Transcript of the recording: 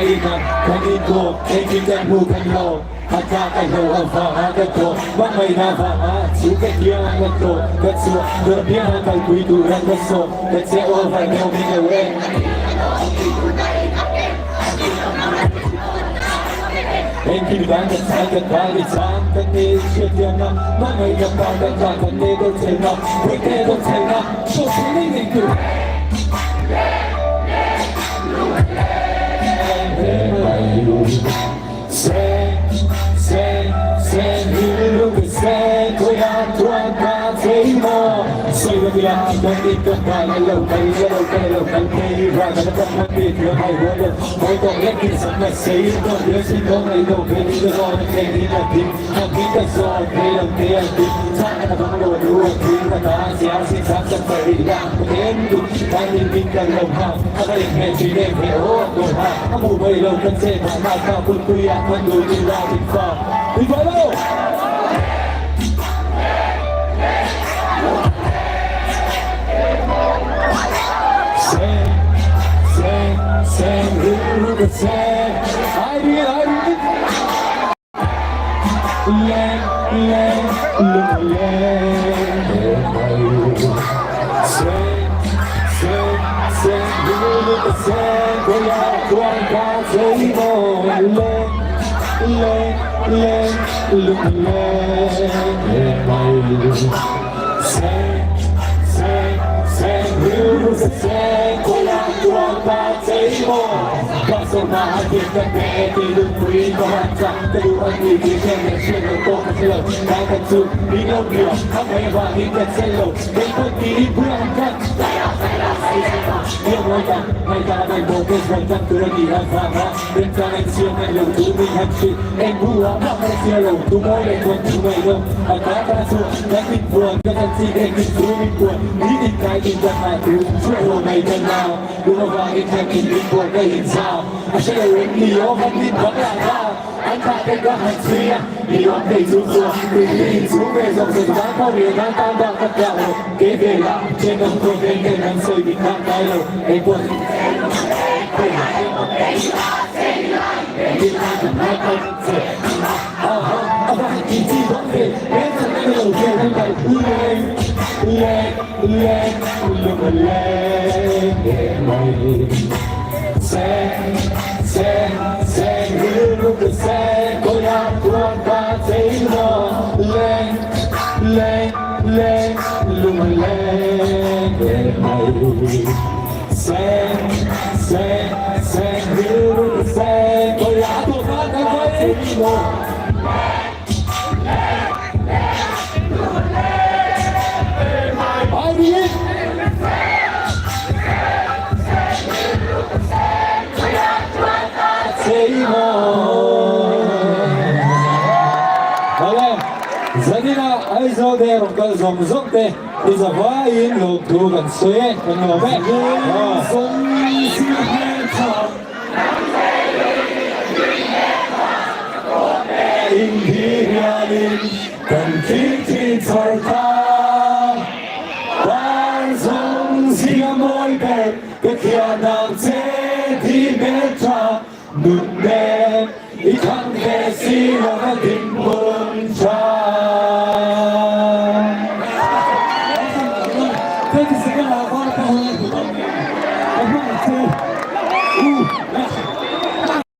inang kan inkawm engkim kan hmu kan lawm a ta ka hlauh avanga ka tawh hmangaihna vanga chu ka kianga ka tlawh ka chhuah dawn pianga kalpui tura ka sawm ka che over deuh min lo en. Engkim dan ka chai ka ta i chang ka ne i hriathiamna hmangaihna pa ka ta ka ne dawt chheina Puite dawt chheina dawt chhe nei nei tu.